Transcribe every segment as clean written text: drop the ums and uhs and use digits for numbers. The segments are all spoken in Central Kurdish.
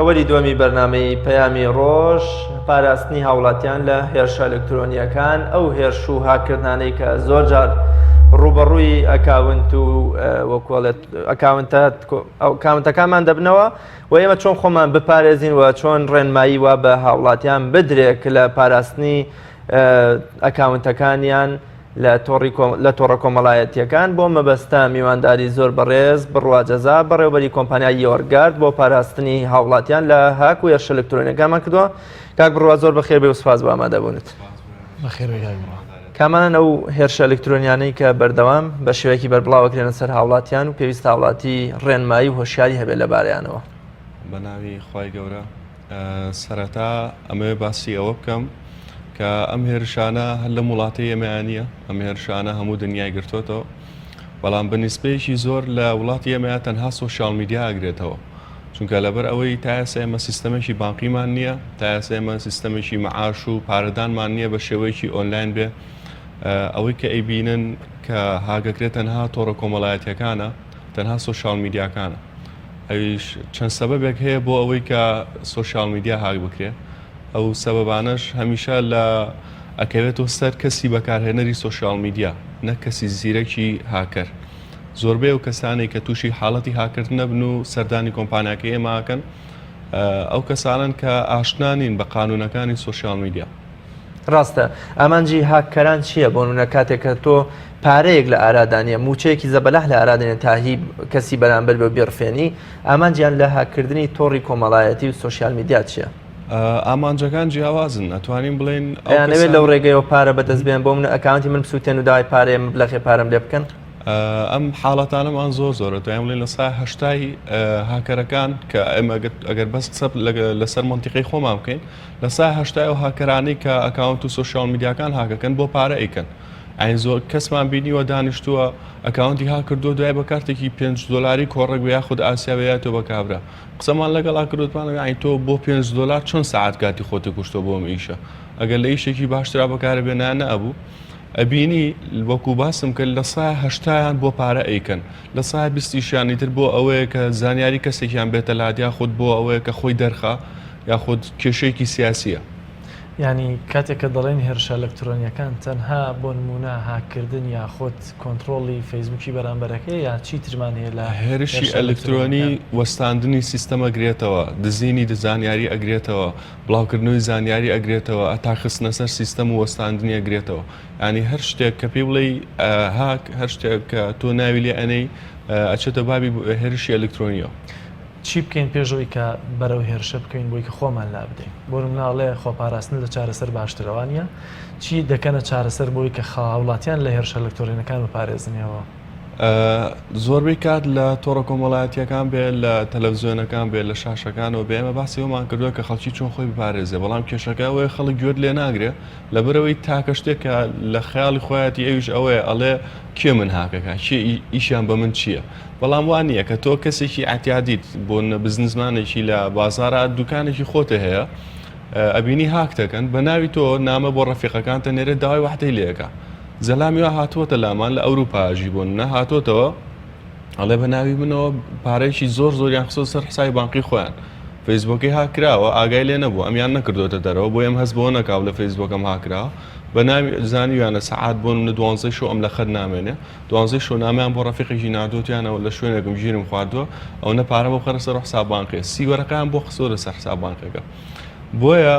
تەوەری دووەمی بەرنامەی پەیامی ڕۆژ، پاراستنی هاوڵاتیان لە هێرشە ئەلکترۆنییەکان، ئەو هێرش و هاککردنانەی کە زۆرجار ڕووبەڕووی account و وەکوڵێت account ە account ەکانمان دەبنەوە و ئێمە چۆن خۆمان بپارێزین و چۆن ڕێنمایی وا بە هاوڵاتیان بدرێت لە پاراستنی account ەکانیان لە تۆڕی لە تۆڕە کۆمەڵایەتییەکان بۆ مەبەستە میوانداری زۆر بەڕێز بڕوا جەزا بەڕێوبەری کۆمپانیای یۆرگارد بۆ پاراستنی هاوڵاتیان لە هاک و هێرشە ئەلکترۆنیەکانمان کردووە. کاک بڕوا زۆر بەخێر بێ و سپاس بۆ ئامادەبوونت. بەخێر بێی کاک بڕوا. کامانەن ئەو هێرشە ئەلکترۆنیانەی کە بەردەوام بە شێوەیەکی بەربڵاوەکرێنە سەر هاوڵاتیان و پێویستە هاوڵاتی ڕێنمایی و هۆشیاری هەبێت لەبارەیانەوە؟ بەناوی خوای گەورە سەرەتا ئەمەوێ باسی ئەوە بکەم کە ئەم هێرشانە هەر لەم وڵاتەی ئێمەیان نییە ئەم هێرشانە هەموو دنیای گرتوتەوە بەڵام بە نیسبەیەکی زۆر لە وڵاتی ئێمەیە تەنها social media ئەگرێتەوە چونکە لەبەر ئەوەی تا ئێستا ئێمە سیستەمێکی بانقیمان نییە تا ئێستا ئێمە سیستەمێکی معاش و پارەدانمان نییە بە شێوەیەکی ئۆنلاین بێ ئەوەی کە ئەیبینن کە هاگەکرێت تەنها تۆڕە کۆمەڵایەتیەکانە تەنها social media کانە ئەویش چەند سەبەبێک هەیە بۆ ئەوەی کە social media هاک بکرێ ئەو سەبەبانەش هەمیشە لە ئەکەوێتەوە سەر کەسی بەکارهێنەری social media نەک کەسی زیرەکی هاکەر زۆربەی ئەو کەسانەی کە تووشی حاڵەتی هاکردن نەبن و سەردانی کۆمپانیاکەی ئێمە ئەکەن ئەو کەسانن کە ئاشنا نین بە قانونەکانی social media. ڕاستە ئامانجی هاککەران چییە؟ بۆ نمونە کاتێک کە تۆ پارەیەک لە ئارادا نییە، مووچەیەکی زەبەلاح لە ئارادا نییە تا هی کەسی بەرامبەر بێ و بیڕفێنی، ئامانجیان لە هاککردنی تۆڕی کۆمەڵایەتی و social media چییە؟ ئامانجەکان جیاوازن، ئەتوانین بڵێین ئەو ئەیانەوێت لەو ڕێگەیەوە پارە بەدەست بێنن، بۆ منە account ی من بسووتێن و داوای پارەیە مەبلەغێ پارەم لێ بکەن؟ ئەم حاڵەتانەمان زۆر زۆرە، توانین بڵێین 80% هاکەرەکان کە ئێمە ئەگەر بەس قسە لەسەر مەنتیقەی خۆمان بکەین، 80% ئەو هاکەرانەی کە account و social media کان هاکەکەن بۆ پارە ئەیکەن. یانی زۆر کەسمان بینیوە دانیشتووە account ی هاک کردووە دوای بە کارتێکی 5 دلاری کۆڕێک بێ یاخود ئاسیا بێ یا تۆ بە کابرا قسەمان لەگەڵا کردوتمان یانی تۆ بۆ 5 دلار چەند سەعات کاتی خۆتی کوشتۆ بۆ ئەم ئیشە ئەگەر لە ئیشێکی باشترا بەکارە بێ نەئەبوو ئەبینی وەکو باسم کرد لە سای هەشتایان بۆ پارە ئەیکەن لە سای بیستیشیان ئیتر بۆ ئەوەیە کە زانیاری کەسێکیان بێتە لات یاخود بۆ ئەوەیە کە خۆی دەرخا یاخود کێشەیەکی سیاسیە. یانی کاتێک کە دەڵێین هێرشە ئەلکترۆنیەکان تەنها بۆ نموونە هاککردن یاخود کۆنتڕۆڵی فەیسبووکی بەرامبەرەکەیە یا چی ترمان هەیە لە هێرشی ئەلکترۆنی وەستاندنی سیستەم ئەگرێتەوە، دزینی زانیاری ئەگرێتەوە، بڵاوکردنەوەی زانیاری ئەگرێتەوە، attack خستنە سەر سیستەم و وەستاندنی ئەگرێتەوە. یانی هەر شتێک کە پێی بڵێی هاک، هەر شتێک کە تۆ ناوی لێ ئەنێی ئەچێتە بابی هێرشی ئەلکترۆنیەوە. چی بکەین پێش ئەوەی کە بەرەو هێرشە بکەوین بۆی کە خۆمان لابدەین؟ بۆ نمونە ئەڵێ خۆپاراستن لە چارەسەر باشترە وانیە؟ چی دەکەنە چارەسەر بۆی کە هاوڵاتیان لە هێرشە ئەلکتۆرینەکان بپارێزنیەوە؟ زۆربەی کات لە تۆڕە کۆمەڵایەتیەکان بێ لە تەلەڤزیۆنەکان بێ لە شاشەکانەوە بێ ئێمە باسی ئەومان کردووە کە خەڵکی چۆن خۆی بپارێزێ بەڵام کێشەکە ئەوەیە خەڵک گوێت لێ ناگرێ لەبەرئەوەی تاکە شتێک کە لە خەیاڵی خۆیەتی ئەویش ئەوەیە ئەڵێ کێ من هاکەکە کێ ئیشیان بە من چییە بەڵام وا نییە کە تۆ کەسێکی ئەعتیادیت بۆ بزنسمانێکی لە بازارە دوکانێکی خۆتە هەیە ئەبینی هاک دەکەن بە ناوی تۆ نامە بۆ ڕەفیقەکانتە نێرێت داوای وحدەی لێەکە زەلامی وا هاتووەتە لامان لە ئەوروپا ئەژی بۆ نە هاتووەتەوە ئەڵێ بە ناوی منەوە پارەیەکی زۆر زۆریان خستۆ سەر حسابی بانقی خۆیان فەیسبووکەی هاکراوە ئاگای لێ نەبوو ئەمیان نەکردوێتە دەرەوە بۆ ئەم هەست بۆ نەکاو لە فەیسبووکەم هاکراوە بە ناوی زانیویانە سەعات بۆ منە دوانزەی شەو ئەم لە خەت نامێنێ دوانزەی شەو نامەیان بۆ ڕەفیقێکی ناردووتیانەوە لە شوێنێکم گیرم خواردووە ئەونە پارە بۆ بخەرە سەر حساب بانقێ سی وەرەقەیان بۆ خستۆتە سەر حساب بانقەکە بۆیە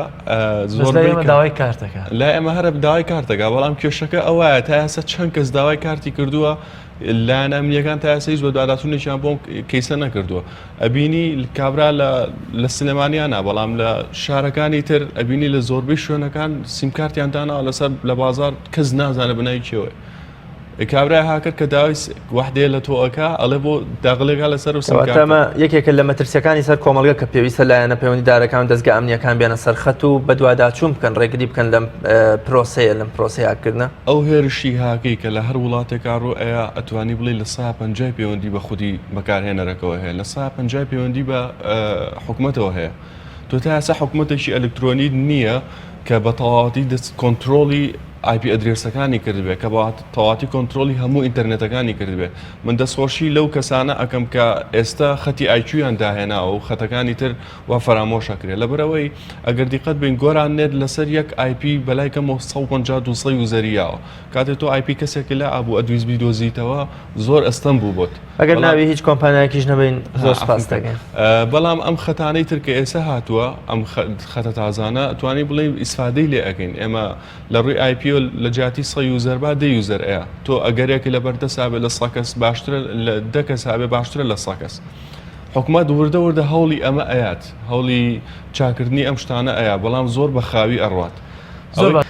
زۆربەی داوای کارتەکە لای ئەمە هەرە داوای کارتەکە بەڵام کێشەکە ئەوایە تا ئێستا چەند کەس داوای کارتی کردووە لایەن ئەمنیەکان تا ئێستا هیچ بەدواداچوونێکیان بۆم کەیسە نەکردووە ئەبینی کابرا لە لە سلێمانیانە بەڵام لە شارەکانی تر ئەبینی لە زۆربەی شوێنەکان سیمکارتیان داناوە لەسەر لە بازار کەس نازانێت بەناوی کێوەیە کابرای هاکەر کە داوای وەحدەیە لە تۆ ئەکا ئەڵێ بۆ داغلێکا لەسەر و سم کارتە. ئەمە یەکێکە لە مەترسیەکانی سەر کۆمەڵگە کە پێویستە لایەنە پەیوەندیدارەکان و دەزگا ئەمنییەکان بێنە سەر خەت و بەدواداچوون بکەن ڕێگری بکەن لەم پرۆسەیە لەم پرۆسەی هاککردنە. ئەو هێرشی هاکەی کە لە هەر وڵاتێکا ڕوو ئەیا ئەتوانی بڵێی لە سا پەنجای پەیوەندی بە خودی بەکارهێنەرەکەوە هەیە لە سا پەنجای پەیوەندی بە حکومەتەوە هەیە تۆ تا ئێستا حکومەتێکی ئەلکترۆنیت نییە. کە بە تەواوەتی دەست کۆنترۆڵی IP address ەکانی کردبێ کە بە تەواوەتی کۆنترۆڵی هەموو ئینتەرنێتەکانی کردبێ من دەستخۆشی لەو کەسانە ئەکەم کە ئێستا خەتی ئایکیویان داهێناوە و خەتەکانی تر وا فەرامۆش ئەکرێ لەبەرئەوەی ئەگەر دیقەت بین گۆران نێت لەسەر یەک IP بەلای کەمەوە 150 200 user ی یاوە کاتێ تۆ IP کەسێکی لا ئابوو ئەدویست بیدۆزیتەوە زۆر ئەستەم بوو بۆت. ئەگەر ناوی هیچ کۆمپانیایەکیش نەبەین زۆر سپاست دەکەین. بەڵام ئەم خەتانەی تر کە ئێستا هاتووە ئەم خەتە تازانە توانی بڵێین ئیسفادەی لێ ئەکەین ئێمە لە ڕووی IP ەوە لە جیاتی سە user با دە user ئەیە تۆ ئەگەرێک لە بەردەسا بێ لە سە کەس باشترە لە دە کەس هابێ باشترە لە سە کەس. حکومەت وردە وردە هەوڵی ئەمە ئەیات هەوڵی چاکردنی ئەم شتانە ئەیا بەڵام زۆر بە خاوی ئەڕوات. زۆر باش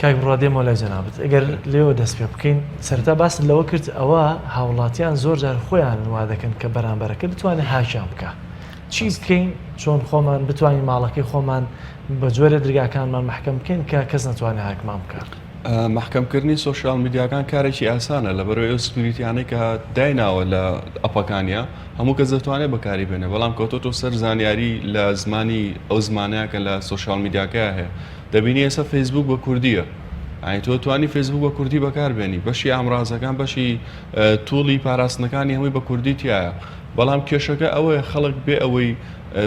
کاک بڕوا دێمەوە لای جەنابت ئەگەر لێوە دەست پێ بکەین سەرەتا باست لەوە کرد ئەوە هاوڵاتیان زۆر جار خۆیان وا دەکەن کە بەرامبەرەکە بتوانێت هاکیان بکە چی بکەین چۆن خۆمان بتوانین ماڵەکەی خۆمان بە جۆرە درگاکانمان محکەم بکەین کە کەس نەتوانێت هاکمان بکات. مەحکەمکردنی سۆشیال میدیاکان کارێکی ئاسانە لەبەرئەوەی ئەو security یانەی کە دایناوە لە ئەپەکانیا هەموو کەس دەتوانێت بەکاری بێنێ بەڵام کەوتۆتۆ سەر زانیاری لە زمانی ئەو زمانەیە کە لە سۆشیال میدیاکەیا هەیە دەبینی ئێستا فەیسبوک بە کوردیە یانی تۆ توانی فەیسبوک بە کوردی بەکار بێنی بەشی ئامرازەکان بەشی tool ی پاراستنەکانی هەمووی بە کوردی تایە بەڵام کێشەکە ئەوەیە خەڵک بێ ئەوەی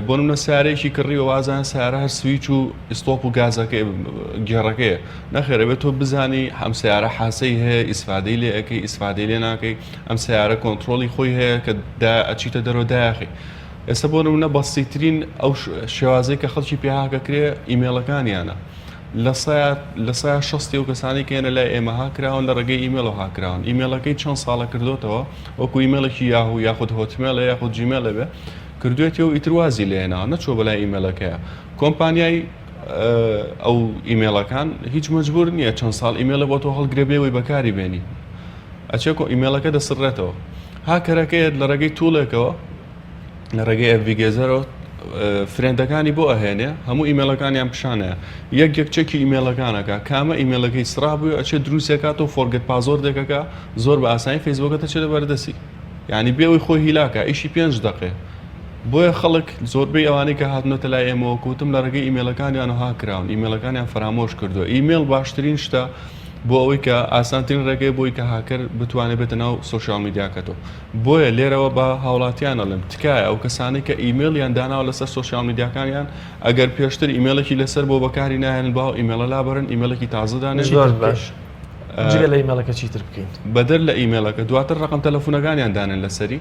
بۆ نمونە سیارەیەکی کڕیوە وازان سیارە هەر سویچ و stop و گازەکەی گێڕەکەیە نەخێر ئەبێت تۆ بزانی ئەم سیارە حاسەی هەیە ئیسفادەی لێ ئەەکەی ئیسفادەی لێ ناکەی ئەم سیارە کۆنتترۆلی خۆی هەیە کە دا ئەچیتە دەرەوە داخی ئێستا بۆ نمونە بەسیترین ئەو شێوازەی کە خەڵکی پێ هاکەکرێ ئیمێڵەکانیانە لە سەیا شەستی ئەو کەسانەی کە یەنە لای ئێمە هاکراون لە ڕێگەی ئیمێڵەوە هاکراون ئیمێڵەکەی چەند ساڵە کردۆتەوە وەکو ئیمێڵێکی یاهو یاخود هۆتمێڵێ یاخود جیمێڵێ بێ کردوێتی و ئیتر وازی لێناوە نەچووە بەلای ئیمێڵەکەیە کۆمپانیای ئەو ئیمێڵەکان هیچ مەجبور نییە چەند ساڵ ئیمێڵە بۆ تۆ هەڵگرێ بێەوەی بەکاری بێنی ئەچێ کۆ ئیمێڵەکە دەسڕێتەوە هاکەرەکەیەت لە ڕێگەی tool ێکەوە لە ڕێگەی ئەڤیگێزەرەوە friend ەکانی بۆ ئەهێنێ هەموو ئیمێڵەکانیان پیشانەیە یەک یەک چەکی ئیمێڵەکانەکە کامە ئیمێڵەکەی سڕا بووی ئەچێ دروستێکات و forget password ێکەکە زۆر بە ئاسانی فەیسبوکەکە دەچێتە بەردەستی یعنی بێەوەی خۆی هیلاکە ئیشی پێنج دقێ بۆیە خەڵک زۆربەی ئەوانەی کە هاتنەتە لای ئێمەوە کوتم لە ڕێگەی ئیمێڵەکانیان هاکراون ئیمێڵەکانیان فەرامۆش کردووە ئیمێڵ باشترین شتە بۆ ئەوەی کە ئاسانترین ڕێگەی بۆی کە هاکەر بتوانێت بێتە ناو سۆشیال میدیاکەتەوە بۆیە لێرەوە بە هاوڵاتیان ئەڵێم تکایە ئەو کەسانەی کە ئیمێڵیان داناوە لەسەر سۆشیال میدیاکانیان ئەگەر پێشتر ئیمێڵێکی لەسەر بۆ بەکاری ناهێنن با ئەو ئیمێڵە لابەرن ئیمێڵێکی تازە دانێن. زۆر باش جگە لە ئیمێڵەکە چیتر بکەین؟ بەدەر لە ئیمێڵەکە دواتر ڕەقەم تەلەفونەکانیان دانێن لەسەری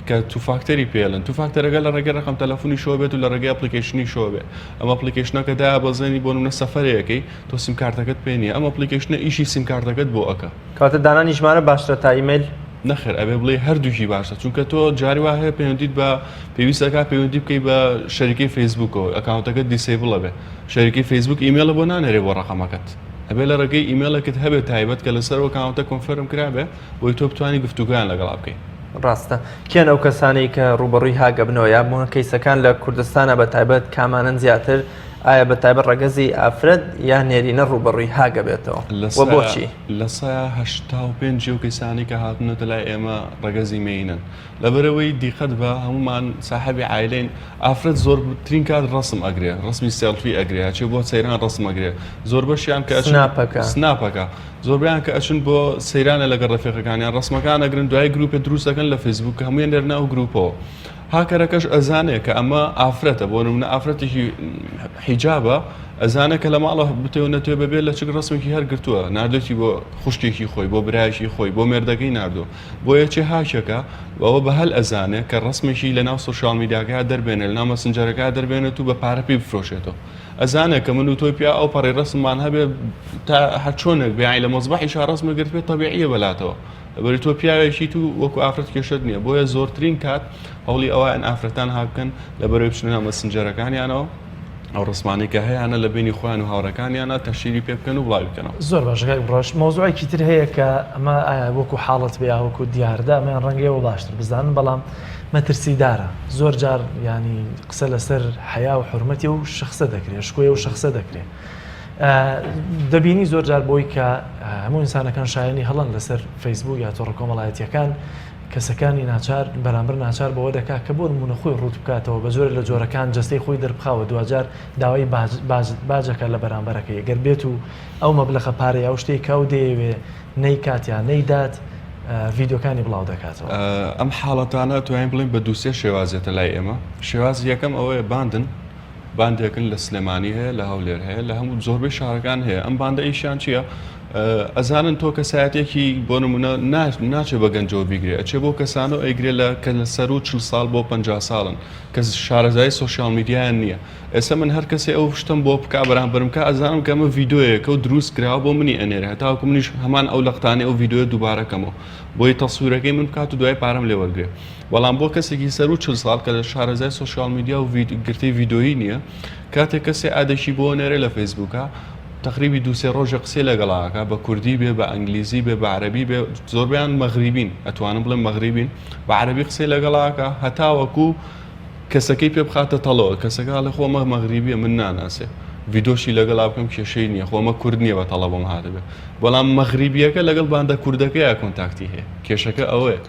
کە two factor ی پێڵن two factor ەکە لە ڕێگەی ڕەقەم تەلەفونیشەوە بێت و لە ڕێگەی application یشەوە بێت ئەم application ە کە دابەزێنی بۆ نمونە سەفەرەکەی تۆ سیم کارتەکەت پێ نییە ئەم application ە ئیشی سیم کارتەکەت بۆ ئەکا. کەواتە دانانی ژمارە باشترە تا ئیمەیل؟ نەخێر ئەبێ بڵێی هەردووکی باشە چونکە تۆ جاری وا هەیە پەیوەندیت بە پێویست ئەکا پەیوەندی بکەی بە شەریکەی فەیسبووکەوە ئەکاونتەکەت disable ئەبێ شەریکەی فەیسبووک ئیمێڵە بۆ نانێرێ بۆ ڕەقەمەکەت ئەبێ لە ڕێگەی ئیمێڵێکت هەبێت تایبەت کە لەسەر ئەکاونتە confirm کرابێ بۆی تۆ بتوانی گفتوگۆیان لەگەڵا بکەی. ڕاستە کێن ئەو کەسانەی کە ڕووبەڕووی هاک ئەبنەوە یا بۆ کەیسەکان لە کوردستانە بە تایبەت کامانەن زیاتر ئایا بە تایبەت ڕەگەزی ئافرەت یا نێرینە ڕووبەڕووی هاک ئەبێتەوە و بۆچی؟ 85% ی ئەو کەیسانەی کە هاتوونەتە لای ئێمە ڕەگەزی مێینەن لەبەرئەوەی دیقەت بە هەموومان ساحێبی عایلەین ئافرەت زۆرترین کات ڕەسم ئەگرێ ڕەسمی سێڵفی ئەگرێ ئەچێ بۆ سەیران ڕەسم ئەگرێ زۆربەشیان کە ئەچن سناپەکە سناپەکە زۆربەیان کە ئەچن بۆ سەیرانە لەگەڵ ڕەفیقەکانیان ڕەسمەکان ئەگرن دوای گروپێ دروست دەکەن لە فەیسبوک کە هەموویان نێرنە ئەو گروپەوە هاکەرەکەش ئەزانێ کە ئەمە ئافرەتە بۆ نمونە ئافرەتێکی حیجابە ئەزانێ کە لە ماڵەوە بتێ و نەتێ بەبێ لەچک ڕسمێکی هەر گرتووە ناردێتی بۆ خوشکێکی خۆی بۆ برایەکی خۆی بۆ مێردەکەی ناردووە بۆیە چێ هاکێکە ئەوە بە هەل ئەزانێ کە ڕسمێکی لە ناو سۆشیال میدیاکە دەربێنێ لە ناو مەسنجەرەکە دەربێنێت و بە پارە پێی بفرۆشێتەوە ئەزانێ کە من و تۆی پیا ئەو پەڕی ڕسممان هەبێ تا هەرچۆنێک بیانی لە مەزبەحیشا ڕسمە گرت پێ تەبیعیە بەلاتەوە لەبەری تۆ پیاوێکیت و وەکو ئافرەت کێشەت نییە بۆیە زۆرترین کات هەوڵی ئەوەیان ئافرەتان هاک بکەن لەبەرەوەی بچنە ناو مەسنجەرەکانیانەوە ئەو ڕسمانەی کە هەیانە لە بینی خۆیان و هاوڕێکانیانە تەشیری پێ بکەن و بڵاوی بکەنەوە. زۆر باشە کاک بڕاش مەوزوعێکی تر هەیە کە ئەمە ئایا وەکو حاڵەت بێ یا وەکو دیاردە ئەمەیان ڕەنگە ئێوە باشتر بزانن بەڵام مەترسیدارە زۆر جار یانی قسە لەسەر حەیا و حورمەتی ئەو شەخسە دەکرێ شکۆی ئەو شەخسە دەکرێ دەبینی زۆر جار بۆی کە هەموو ئینسانەکان شایەنی هەڵەن لەسەر فەیسبوک یا تۆڕە کۆمەڵایەتیەکان. کەسەکانی ناچار بەرامبەر ناچار بەوە دەکات کە بۆ نمونە خۆی ڕووت بکاتەوە بە جۆرێک لە جۆرەکان جەستەی خۆی دەربخا و دواجار داوای باج باج باجەکە لە بەرامبەرەکەی گەر بێت و ئەو مەبلەغە پارەی ئەو شتەی کە ئەو دەیەوێ نەیکات یا نەیدات ڤیدیۆکانی بڵاو دەکاتەوە. ئەم حاڵەتانە توانین بڵێین بە دوو سێ شێواز دێتە لای ئێمە شێوازی یەکەم ئەوەیە باندن باندێکن لە سلێمانی هەیە لە هەولێر هەیە لە هەموو زۆربەی شارەکان هەیە ئەم باندە ئیشیان چییە؟ ئەزانن تۆ کەسایەتێکی بۆ نمونە ناچێ بە گەنجەوە بیگرێ ئەچێ بۆ کەسانە ئەیگرێ لە کە لە سەر و چل ساڵ بۆ 50 ساڵن کە شارەزای سۆشیال میدیایان نییە ئێستا من هەر کەسێ ئەو شتم بۆ بکا بەرامبەرم کا ئەزانم کە ئەمە ڤیدۆیەکە و دروست کراوە بۆ منی ئەنێرێ هەتاوەکو منیش هەمان ئەو لەقتانەی ئەو ڤیدۆیە دووبارە کەمەوە بۆی تەسویرەکەی من بکات و دوای پارەم لێ وەرگرێ بەڵام بۆ کەسێکی سەروو 40 ساڵ کە لە شارەزای سۆشیال میدیا و گرتەی ڤیدۆیی نییە کاتێک کەسێ add ێکی بۆ نێرێ لە فەیسبووکە تقریبی دوو سێ ڕۆژە قسەی لەگەڵا ئەکا بە کوردی بێ بە ئەنگلیزی بێ بە عەرەبی بێ زۆربەیان مەغریبین ئەتوانم بڵێم مەغریبین بە عەرەبی قسەی لەگەڵا ئەکا هەتاوەکو کەسەکەی پێ بخاتە تەڵەوە کەسەکە ئەڵێ خۆ ئەمە مەغریبیە من ناناسێ ڤیدۆشی لەگەڵا بکەم کێشەی نییە خۆ ئەمە کورد نییە بە تەڵە بۆم هاتبێ بەڵام مەغریبیەکە لەگەڵ باندە کوردەکەیا contact ی هەیە کێشەکە ئەوەیە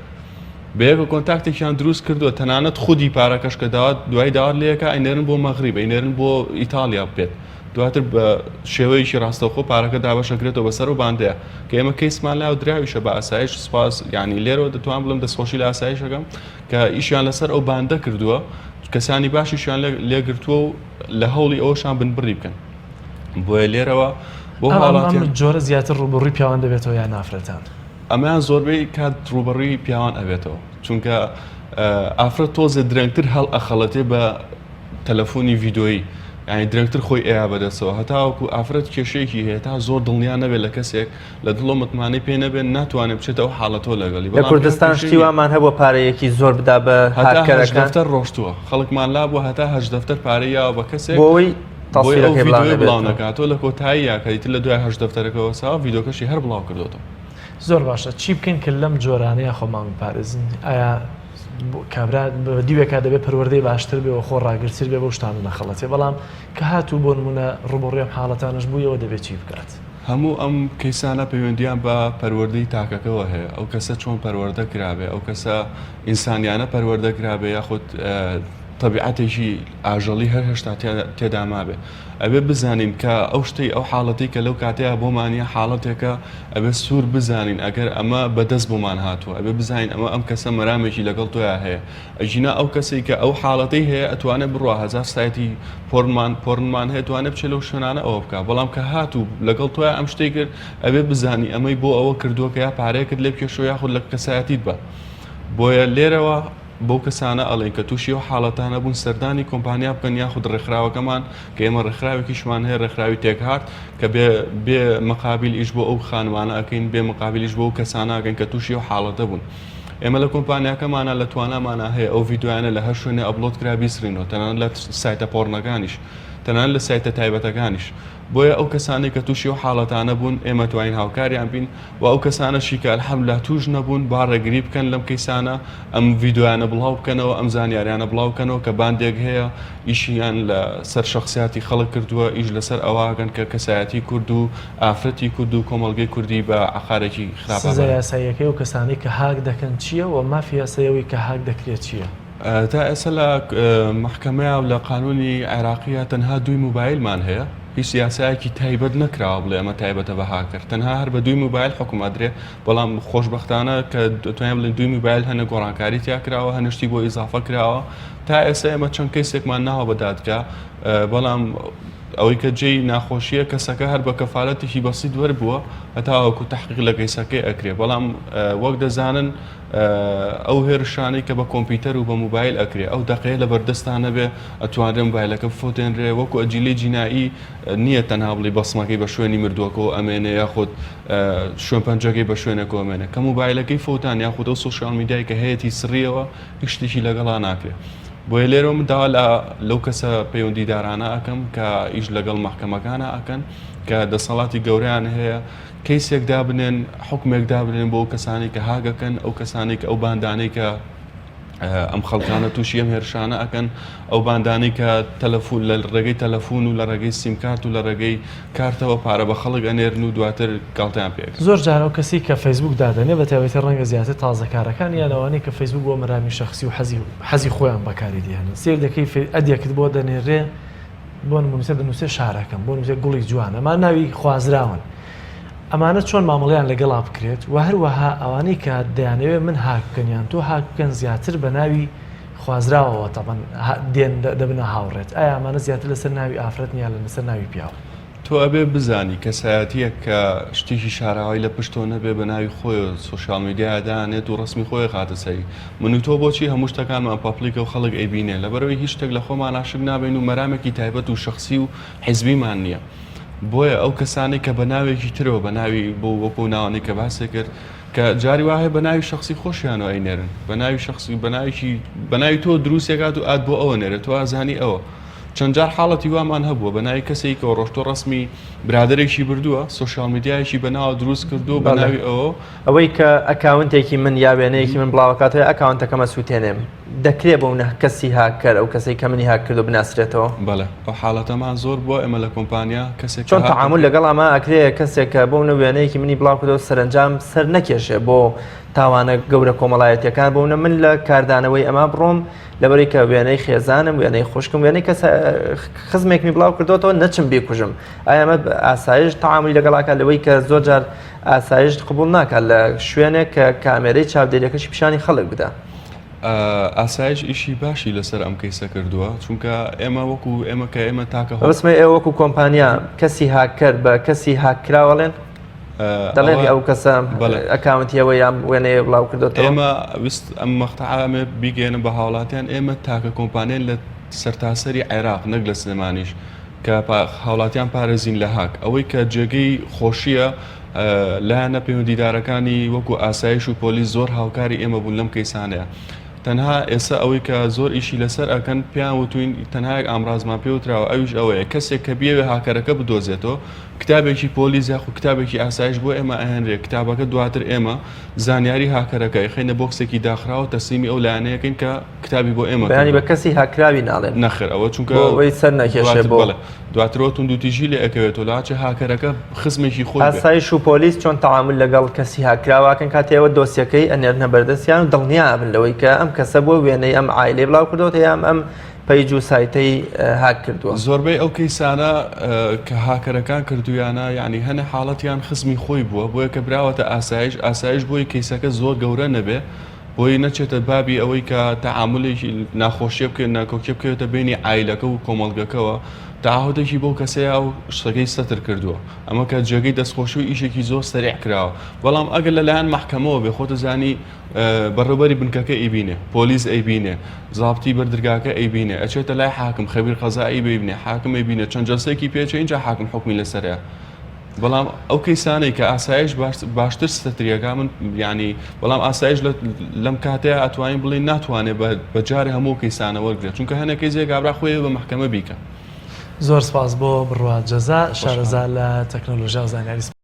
بەیەکە contact ێکیان دروست کردووە تەنانەت خودی پارەکەش کە داوات دوای داوات لەکە ئەینێرن بۆ مەغریب ئەینێرن بۆ ئیتالیا بێت دواتر بە شێوەیەکی ڕاستەوخۆ پارەکە دابەشەکرێتەوە بەسەر و باندەیە کە ئێمە کەیسمان لا و دراویشە بە ئاسایش سپاس یعنی لێرەوە دەتوان بڵێم دەستخۆشی لە ئاسایشەکەم کە ئیشیان لەسەر ئەو باندە کردووە کەسانی باشیشیان لێگرتووە و لە هەوڵی ئەوشان بنبڕی بکەن بۆیە لێرەوە بۆ هاوڵاتیان جۆرە زیاتر ڕووبەڕووی پیاوان دەبێتەوە یان ئافرەتان؟ ئەمەیان زۆربەی کات ڕووبەڕووی پیاوان ئەبێتەوە چونکە ئافرەت تۆزێ درەنگتر هەڵ ئەخەڵەتێ بە تەلەفۆنی ڤیدۆیی یانی درەنگتر خۆی ئەیا بەدەستەوە هەتاوەکو ئافرەت کێشەیەکی هەیە تا زۆر دڵنیا نەبێت لە کەسێک لە دڵۆ متمانەی پێ نەبێت ناتوانێت بچێتە ئەو حاڵەتەوە لەگەڵی لە کوردستان شتی وامان هەبووە پارەیەکی زۆر بدا بە هاککەرەکان دەفتەر ڕۆشتووە خەڵکمان لابووە هەتا هەشت دەفتەر پارەی یاوە بە کەسێک بۆ ئەوەی بۆی ئەو ڤیدیۆیە بڵاو نەکاتەوە لە کۆتاییە کە ئیتر لە دوای هەشت دەفتەرەکەوە ساوە ڤیدیۆکەشی هەر بڵاو کردۆتەوە. زۆر باشە چی بکەین کە لەم جۆرانەیە خۆمان بپارێزین ئایا کابرا بە دیوێکا دەبێت پەروەردەی باشتر بێ و خۆ ڕاگرتر بێ بەو شتانە نەخەڵەتێ بەڵام کە هاتوو بۆ نمونە ڕووبەڕووی ئەم حاڵەتانەش بوویەوە دەبێت چی بکات؟ هەموو ئەم کەیسانە پەیوەندیان بە پەروەردەی تاکەکەوە هەیە، ئەو کەسە چۆن پەروەردە کرابێ، ئەو کەسە ئینسانیانە پەروەردە کرابێ یاخود تەبیعەتێکی ئاژەڵی هەر هێشتا تێدا مابێ. ئەبێ بزانین کە ئەو شتەی ئەو حاڵەتەی کە لەو کاتەیا بۆمانە حاڵەتێکە ئەبێ سوور بزانین ئەگەر ئەمە بەدەست بۆمان هاتووە ئەبێ بزانین ئەمە ئەم کەسە مەرامێکی لەگەڵ تۆیا هەیە ئەگینا ئەو کەسەی کە ئەو حاڵەتەی هەیە ئەتوانێ بڕوا هەزار سایتی پۆرنمان پۆرنمان هەیە توانێ بچێ لەو شوێنانە ئەوە بکا بەڵام کە هاتوو لەگەڵ تۆیا ئەم شتەی کرد ئەبێ بزانی ئەمەی بۆ ئەوە کردووە کە یا پارەیەکت لێ بکێشەوە یاخود لە کەسایەتیت بە بۆیە لێرەوە بەو کەسانە ئەڵێن کە تووشی ئەو حاڵەتانە بوون سەردانی کۆمپانیا بکەن یاخود ڕێکخراوەکەمان کە ئێمە ڕێکخراوێکیشمان هەیە ڕێکخراوی تێکهارت کە بێ بێ مقابل ئیش بۆ ئەو خانمانە ئەکەین بێ مقابلیش بۆ ئەو کەسانە ئەکەین کە تووشی ئەو حاڵەتە بوون ئێمە لە کۆمپانیاکەمانە لە توانامانە هەیە ئەو ڤیدیۆیانە لە هەر شوێنێ upload کرا بیسڕینەوە تەنانەت لە سایتە پۆڕنەکانیش تەنانەت لە سایتە تایبەتەکانیش بۆیە ئەو کەسانەی کە تووشی ئەو حاڵەتانە بوون ئێمە توانین هاوکاریان بین و ئەو کەسانەشی کە الحمدللە تووش نەبوون با ڕێگری بکەن لەم کەیسانە ئەم ڤیدیۆیانە بڵاو بکەنەوە ئەم زانیاریانە بڵاو بکەنەوە کە باندێک هەیە ئیشیان لە سەر شەخسیاتی خەڵک کردووە ئیش لەسەر ئەوە ئەکەن کە کەسایەتی کورد و ئافرەتی کورد و کۆمەڵگەی کوردی بە عەقارێکی خراپا سزا بەرن. یاساییەکەی ئەو کەسانەی کە هاک دەکەن چییە و مافی یاسایی ئەوەی کە هاک دەکرێت چییە؟ تا ئێستا لە مەحکەمەیا و لە قانونی عێراقییا تەنها دووی موبایلمان هەیە هیچ یاسایەکی تایبەت نەکراوە بڵێ ئەمە تایبەتە بە هاکەر تەنها هەر بە دووی موبایل حوکم ئەدرێ بەڵام خۆشبەختانە کە دەتوانین بڵێین دووی موبایل هەنە گۆڕانکاری تیا کراوە هەنە شتی بۆ ئیزافە کراوە تا ئێستا ئێمە چەند کەیسێکمان ناوە بە دادگا بەڵام ئەوەی کە جێی ناخۆشیە کەسەکە هەر بە کەفالەتێکی بەسیت وەربووە هەتاوەکو تحقیق لە کەیسەکەی ئەکرێ بەڵام وەک دەزانن ئەو هێرشانەی کە بە کۆمپیوتەر و بە موبایل ئەکرێ ئەو دەقەیە لە بەردەستا نەبێ ئەتوانرێ موبایلەکە بفەوتێنرێ وەکو ئەجیلەی جینائی نییە تەنها بڵی بەسمەکەی بە شوێنی مردووەکەوە ئەمێنێ یاخود شوێن پەنجەکەی بە شوێنێکەوە ئەمێنێ کە موبایلەکەی فەوتان یاخود ئەو سۆشیال میدیای کە هەیەتی سڕیەوە هیچ شتێکی لەگەڵا ناکرێ بۆیە لێرەوە من داوا لە لەو کەسە پەیوەندیدارانە ئەکەم کە ئیش لەگەڵ مەحکەمەکانە ئەکەن کە دەسەڵاتی گەورەیان هەیە کەیسێک دابنێن حوکمێک دابنێن بۆ ئەو کەسانەی کە هاک ئەکەن ئەو کەسانەی کە ئەو باندانەی کە ئەم خەڵکانە تووشی ئەم هێرشانە ئەکەن ئەو باندانەی کە تەلەفون لە ڕێگەی تەلەفون و لە ڕێگەی سیمکارت و لە ڕێگەی کارتەوە پارە بە خەڵک ئەنێرن و دواتر گاڵتەیان پێ ئەکەن. زۆر جار ئەو کەسەی کە فەیسبوک دادەنێ بە تایبەتی ڕەنگە زیاتر تازەکارەکان یان ئەوانەی کە فەیسبوک بۆ مەرامی شەخسی و حەزی حەزی خۆیان بەکاری دێنن سەیر دەکەی add ێکت بۆ دەنێرێ بۆ نمونە دەنووسێ شارەکەم بۆ نمونە گوڵی جوان ئەمان ناوی خوازراون ئەمانە چۆن مامەڵەیان لەگەڵا بکرێت و هەروەها ئەوانەی کە دەیانەوێت من هاک بکەن یان تۆ هاک بکەن زیاتر بە ناوی خوازراوەوە تەبەن دێن دەبنە هاوڕێت ئایا ئەمانە زیاتر لەسەر ناوی ئافرەت یان لەسەر ناوی پیاو؟ تۆ ئەبێ بزانی کەسایەتیەک کە شتێکی شاراوەی لە پشتەوە نەبێ بە ناوی خۆیەوە social media دانێت و ڕەسمی خۆی خاتە سەری من و تۆ بۆچی هەموو شتەکانمان public ە و خەڵک ئەیبینێ لەبەرئەوەی هیچ شتێک لە خۆمان ئاشک نابین و مەرامێکی تایبەت و شەخسی و حیزبیمان نییە بۆیە ئەو کەسانەی کە بە ناوێکی ترەوە بە ناوی بۆ وەکو ناوانەی کە باسی کرد کە جاری وا هەیە بە ناوی شخصی خۆشیانەوە ئەینێرن بە ناوی شخصی بە ناوێکی بە ناوی تۆ دروستێکات و add بۆ ئەوە نێرێت تۆ ئازانی ئەوە چەند جار حاڵەتی وامان هەبووە بە ناوی کەسێکەوە ڕۆشتۆ ڕسمی برادێکی بردووە social media یەکی بە ناوە دروست کردو بە ناوی ئەوە ئەوەی کە account ێکی من یا وێنەیەکی من بڵاوەکاتەوە account ەکەمە سووتێنێم دەکرێ بۆ منە کەسی هاککەر ئەو کەسەی کە منی هاک کردو بناسرێتەوە؟ بەڵێ ئەو حاڵەتەمان زۆر بووە ئێمە لە کۆمپانیا کەسێک چۆن تەعامول لەگەڵ ئەمە ئەکرێ کەسێک کە بۆ منە وێنەیەکی منی بڵاو کردەوە سەرەنجام سەر نەکێشێ بۆ تاوانە گەورە کۆمەڵایەتیەکان بۆ منە من لە کاردانەوەی ئەمە بڕۆم لەبەری کە وێنەی خێزانم وێنەی خوشکم وێنەی کەس خزمێکمی بڵاو کردوەوە نەچم بیکوژم ئایا ئەمە ئاسایش تەعامولی لەگەڵاکە لەوەی کە زۆر جار ئاسایش قبول ناکات لە شوێنێک کە کامێرەی چاودێریەکەشی پیشانی خەڵک بدا. ئاسایش ئیشی باشی لەسەر ئەم کەیسە کردووە چونکە ئێمە وەکو ئێمە کە ئێمە تاکە هەڵسمە ئێوە وەکو کۆمپانیا کەسی هاککەر بە کەسی هاککراوەڵێن دەڵێن ئەو کەسە account ی ئەوە یان وێنەیە بڵاو کردوێت ئێمە ویست ئەم مەقتەعامێ بیگەێنم بە هاوڵاتیان ئێمە تاکە کۆمپانیان لە سەرتاسەری عێراق نەک لە سلێمانیش کە هاوڵاتیان پارێزین لە هاک ئەوەی کە جێگەی خۆشیە لایەنە پەیوەندیدارەکانی وەکو ئاسایش و پۆلیس زۆر هاوکاری ئێمە بوون لەم کەیسانەیە. تەنها ئێستا ئەوەی کە زۆر ئیشی لەسەر ئەکەن پێیان وتوین تەنها یەک ئامرازمان پێ وتراوە ئەویش ئەوەیە کەسێک کە بیەوێ هاکەرەکە بدۆزێتەوە کتابێکی پۆلیس یاخود کتابێکی ئاسایش بۆ ئێمە ئەهێنرێ کتابەکە دواتر ئێمە زانیاری هاکەرەکە ئەیخەینە بۆکسێکی داخراوە تەسلیمی ئەو لایەنەیەکەین کە کتابی بۆ ئێمە بەیانی بە کەسی هاکراوی ناڵێن. نەخێر ئەوە چونکە بۆ ئەوەی سەر نەکێشێ بۆ. بەڵێ دواترەوە توندوتیژی لێ ئەکەوێتەوە لاچێ هاکەرەکە خزمێکی خۆی بێ. ئاسایش و پۆلیس چۆن تەعامول لەگەڵ کەسی هاککراو ئەکەن کاتێ ئێوە دۆسیەکەی ئەنێرنە بەردەستیان و دڵنیا ئەبن لەوەی کە ئەم کەسە بووە وێنەی ئەم عایلەی بڵاو کردۆتە یان ئەم page و سایتەی هاک کردووە؟ زۆربەی ئەو کەیسانە کە هاکەرەکان کردوویانە یانی هەنێ حاڵەتیان خزمی خۆی بووە بۆیە کە براوەتە ئاسایش ئاسایش بۆی کەیسەکە زۆر گەورە نەبێ بۆی نەچێتە بابی ئەوەی کە تەعامولێکی ناخۆشیە بکەێت ناکۆکیە بکەوێتە بینی عایلەکە و کۆمەڵگەکەوە تەعاهودێکی بەو کەسەیە و شتەکەی سەتر کردووە ئەمە کە جێگەی دەستخۆشی و ئیشێکی زۆر سەریع کراوە بەڵام ئەگەر لەلایەن مەحکەمەوە بێ خۆتە زانی بەڕێوبەری بنکەکە ئەیبینێ پۆلیس ئەیبینێ زابتی بەردرگاکە ئەیبینێ ئەچێتە لای حاکم خەبیر قەزایی بینێ حاکم ئەیبینێ چەند جەلسەیەکی پێچێ اینجا حاکم حوکمی لەسەرەیە بەڵام ئەو کەیسانەی کە ئاسایش باشتر ستریەکە من ینی بەڵام ئاسایش لەم کاتەیە ئەتوانین بڵێن ناتوانێت بە جارێ هەموو کەیسانە وەرگێت چونکە هەنێک کەیسێک کابرا خۆی بە محکەمە بیکە. زۆر سپاس بۆ بڕوا جەزا شارەزا لە تەکنەلۆژیا و زانیاری.